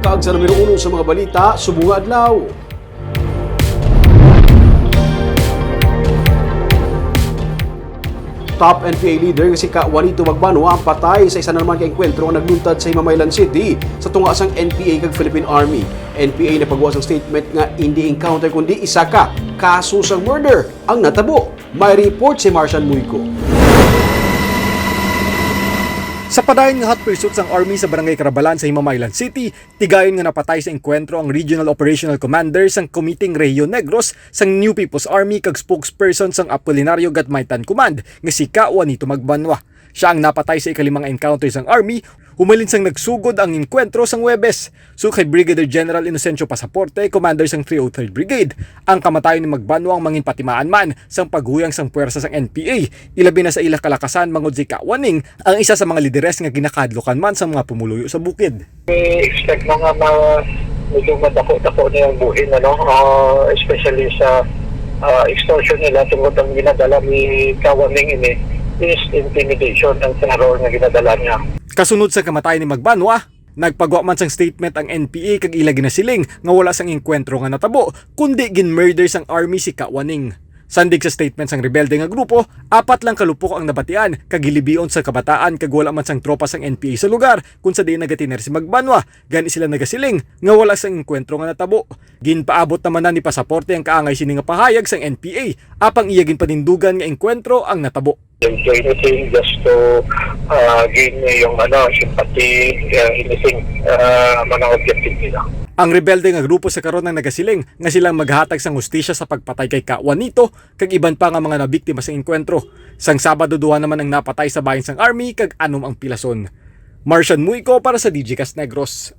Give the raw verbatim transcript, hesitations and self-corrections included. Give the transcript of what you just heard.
Kag sa numero uno sa mga balita subong nga adlaw. Top N P A leader nga si Ka Juanito Magbanua ang patay sa isa na naman ka engkwentro nga nagluntad sa Himamaylan City sa tunga sang N P A kag Philippine Army. N P A nagpagwa sang statement nga hindi encounter kundi isa ka kaso sang murder ang natabo. May report si Martian Muyco. Sa padayon nga hot pursuit sang Army sa Barangay Carabalan sa Himamaylan City, tigayon nga napatay sa engkwentro ang Regional Operational Commander sang Komiteng Rehiyon Negros sang New People's Army kag spokesperson sang Apolinario Gatmaitan Command nga si Ka Juanito Magbanwa. Siya ang napatay sa ikalimang encounter sang Army, humalin sang nagsugod ang engkwentro sang Huwebes. Sukad kay Brigadier General Inocencio Pasaporte, commander sang three oh third Brigade, ang kamatayon ni Magbanwa ang manginpatimaan man sang paghuyang sang puwersa sang N P A, ilabi na sa ila kalakasan mangod si Ka Juaning, ang isa sa mga lideres nga ginakahadlukan man sang mga pumuluyo sa bukid. I-expect mo nga ma medyo madako-dako na yung buhin, ano, ah, especially sa, ah, extortion nila tungkol ang ginadala ni Ka Juaning ini is intimidation and terror nga ginadala niya. Kasunod sa kamatayon ni Magbanwa, nagpagwa man sang statement ang N P A kag ila ginasiling nga wala sang engkwentro nga natabo, kundi gin-murder sang Army si Ka Juaning. Sandig sa statement sang rebelde nga grupo, apat lang ka lupok ang nabatian kag gilibion sa kabataan kag wala man sang tropa sang N P A sa lugar kung sa diin nagatiner si Magbanwa, gani sila nagasiling nga wala sang engkwentro nga natabo. Ginpaabot naman na ni Pasaporte ang kaangay sini nga pahayag sang N P A, apang iya ginpanindugan nga engkwentro ang natabo. Don't do anything just to, ah, gain yung, ano, sympathy, ah, anything, ah, man ang objective nila. Ang rebelde nga grupo sa karon ang nagasiling nga sila ang maghatag sang hustisya sa pagpatay kay Ka Juanito kag iban pa nga mga nabiktima sa engkwentro. Sang Sabado, duha naman ang napatay sa bahin sang Army kag anom ang pilason. Martian Muico para sa D J Cast Negros.